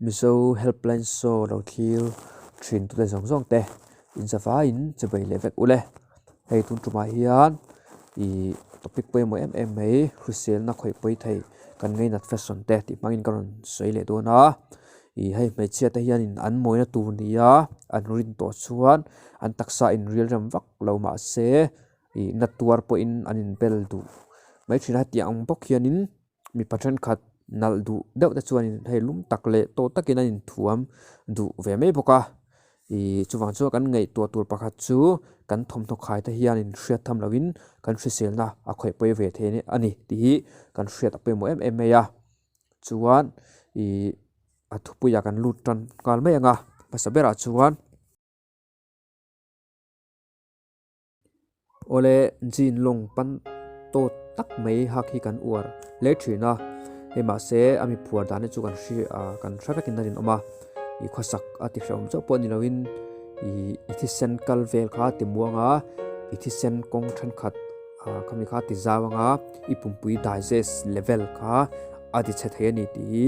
Mizo Helpline Show lo thlir thin tute zawng zawng te inzavaiin chawei leh vek ule. Hei tun tumah hian ih topic pawimawh em em mai hriselna khawih pawi thei kan ngainat fashion te tih hmangin ka rawn sawi leh dawn a. Ih hei hmeichhia te hianin an mawina tur nia an rin tawh chuan an taksa inrialrem vak lo mahse ih na tuar pawhin an inbel duh mai thin a hetiang ang bawk hianin mipa thenkhat nalh duh deuh te chuanin hei lum tak leh tawh takin an inthuam duh ve mai bawk a ih chuvang chuan kan ngaihtuah tur pakhat chu kan thawmhnaw khai te hianin hriat tham lohin kan hriselna a khawih pawi ve thei a ni tih hi kan hriat a pawimawh em em mai a chuan ih a thupuiah kan lut tan nghal mai ang a hmasa berah chuan. Awle jean lawng pan tawt tak mai hak hi kan uar hle thin a hei mahse a mi phuar dan hi chu kan hri ah kan hre vekin a rinawm a ih khawsak a ti hrehawm chauh pawh a ni loin ih i thisen kal vel kha a ti muang a i thisen kawng thenkhat ah khami kha a ti zau ang a i pumpui digest level kha a ti chhe thei a ni tih hi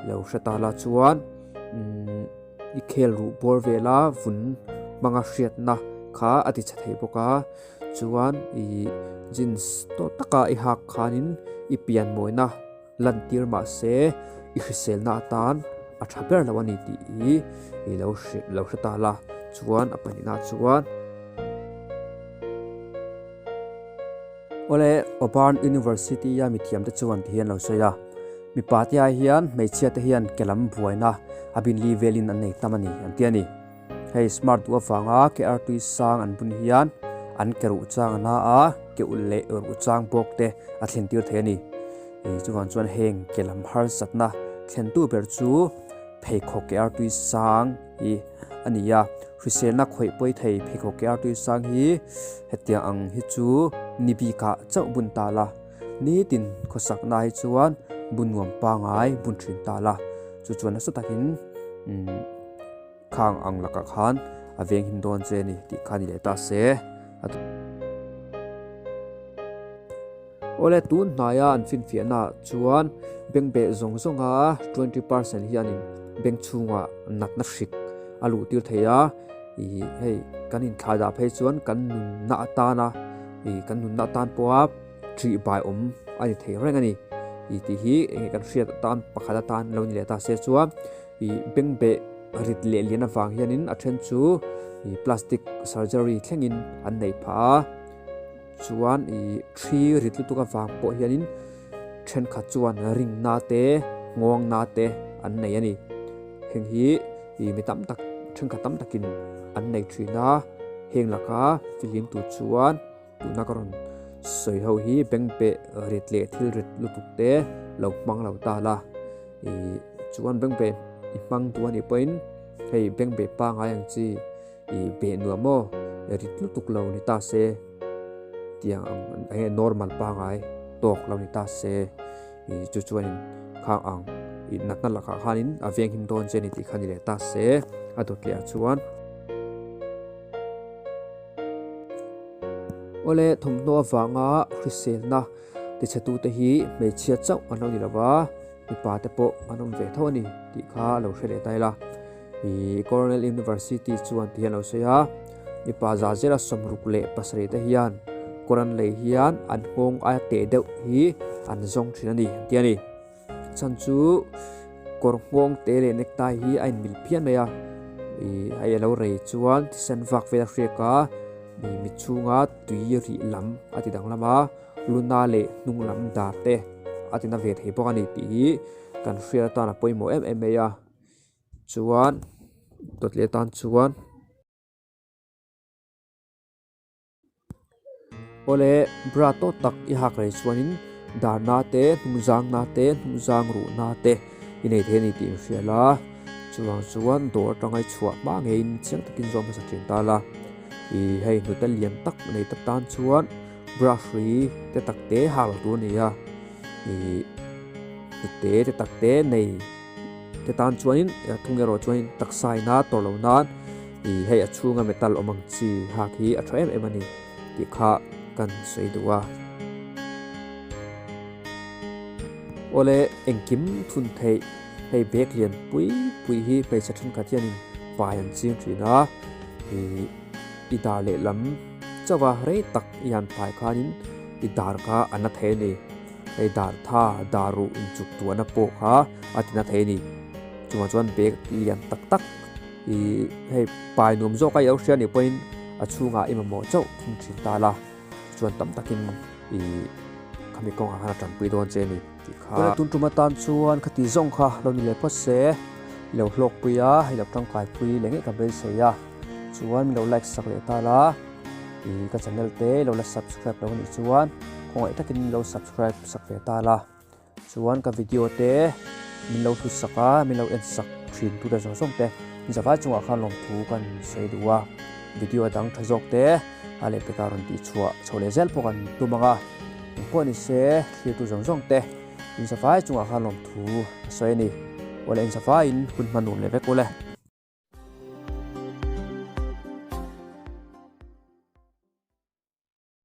lo hre ta la chuan umm. I khel ruh bawr vela vun hmanga hriatna kha a ti chhe thei bawk a chuan ih jeans tawh taka i hak khanin i pian mawina lan tir mahse i hriselna atan a tha ber lo a ni tih hi i lo lo hre ta la chuan a pahnihna chuan. Awle, Auburn University a mithiamte chuan ti hian lo sawi a, Mipa te ai hian hmeichhia te hian ke lam buaina a binli velin an nei tam a ni, an ti a ni. Hei smart duh avanga ke artui sang an bun hian an ke ruh chang a na a, ke ulh leh ruh chang bawk te a thlen tir thei a ni. Chuvang chuan heng ke lam harsatna thlentu ber chu pheikhawk ke artui sang hi a ni a, hriselna khawih pawi thei pheikhawk ke artui sang hi hetiang ang hi chu ni bikah chauh bun ta la, nitin khawsakna hi chuan bun nuam pangai bun thin ta la, chu chuan nasa takin umm khang ang lakah khan a veng him dawn che a ni tih kha a ni leh ta se. Awle tun hnaia an finfiahna ah chuan bank beh zawng zawnga 20% hianin bank chhungah natna hrik a luh tir thei a, ih hei kan inthlai dah phei chuan kan nunna atana ih kan nunna atan pawha ṭih bai awm a ni thei reng a ni ih tih hi eng nge kan hriat atan pakhat atan lo ni leh ta se chuan ih bank beh rit leh lian avang hianin a then chu ih plastic surgery thlengin an neih phah a. Chuan ih thi rit lutuk avang pawh hianin thenkhat chuan ringna te nghawngna te an nei a ni. Heng hi ih mi tam tak thenkhat tam takin an nei thin a, heng laka fihlim tur chuan tuna ka rawn sawi ho hi bank peh rit leh thil rit lutuk te lo hmang lo ta la. Ih chuan bank peh i hmang duh a nih pawhin hei bank peh pangai ang chi. Ih beh nuam maw rit lutuk lo ni ta se tiang ang eng nge normal pangai tawk lo ni ta se ih chu chuanin khang ang ih natna lakah khanin a veng him dawn che a ni tih kha ni leh ta se a dawt leh ah chuan. Awle thawmhnaw avanga hriselna tichhe tute hi hmeichhia chauh an lo ni lo va mipa te pawh an awm ve tho a ni tih kha a lo hre leh ta ila. Ih Cornell University chuan ti hian a lo sawi a, mipa za zela 67 te hian kawr an lei hian an nghawng aia teh deuh hi an zawng thin a ni an ti a ni. A chhan chu kawr nghawng te leh necktie hi a inmil phian mai a, ih hei a lo rei chuan thisen vak vel a hriak a, ih mit chhunga tui rih lam a ti danglam a, luna leh hnung lam dar te a ti na ve thei bawk a ni tih hi kan hriat atan a pawimawh em em mai a. Chuan dawt leh atan chuan awle bra tawt tak i hak rei chuanin darna te hnungzangna te hnungzang ruhna te i nei thei a ni tih in hria la chuvang chuan dawr atanga i chhuah hma ngeiin chiang takin zawm hmasa thin ta la ih hei hnute lian tak nei tak tan chuan bra hrui te tak te hak lo tur a ni a ih hnute te tak te nei. Te tan chuanin thung erawh chuanin taksa ina tawrh loh nan ih hei a chhunga metal awm ang chi hak hi a tha em em a ni tih kha kan sawi duh a. Awle engkim thun theih hei bag lian pui pui hi hmeichhe thenkhat hianin pai an ching thin a, ih i dar lehlam chauh a rei tak i han pai khanin i dar kha a na thei a ni. Hei dar tha, dar ruh inchuk tuahna pawh kha a ti na thei a ni. Chungah chuan bag lian tak tak ih hei pai nuam zawk a i lo hria nih pawhin a chhungah i mamawh chauh thung thin ta la chuan tam takin ih khami kawngah khan a tanpui dawn che a ni tih kha. Tuna tun tum atan chuan khati zawng kha lo ni leh phawt se i lo hlawkpui a, i lo tangkaipui leh ngei ka beisei a chuan min lo like sak leh ta la. Ih ka channel te lo la subscribe lo anih chuan khawngaih takin min lo subscribe sak ve ta la chuan ka video te min lo hlut sak a min lo en sak thin tu te zawng zawng te zavai chungah khan lawmthu kan sawi duh a video dang tha zawk te a leh pekah rawn tih chhuah chho leh zel pawh kan tum ang a engpawh ni se thlir tu zawng zawng te in zavai chungah khan lawmthu ka sawi a ni awle in zavaiin hun hman nuam leh vek ule.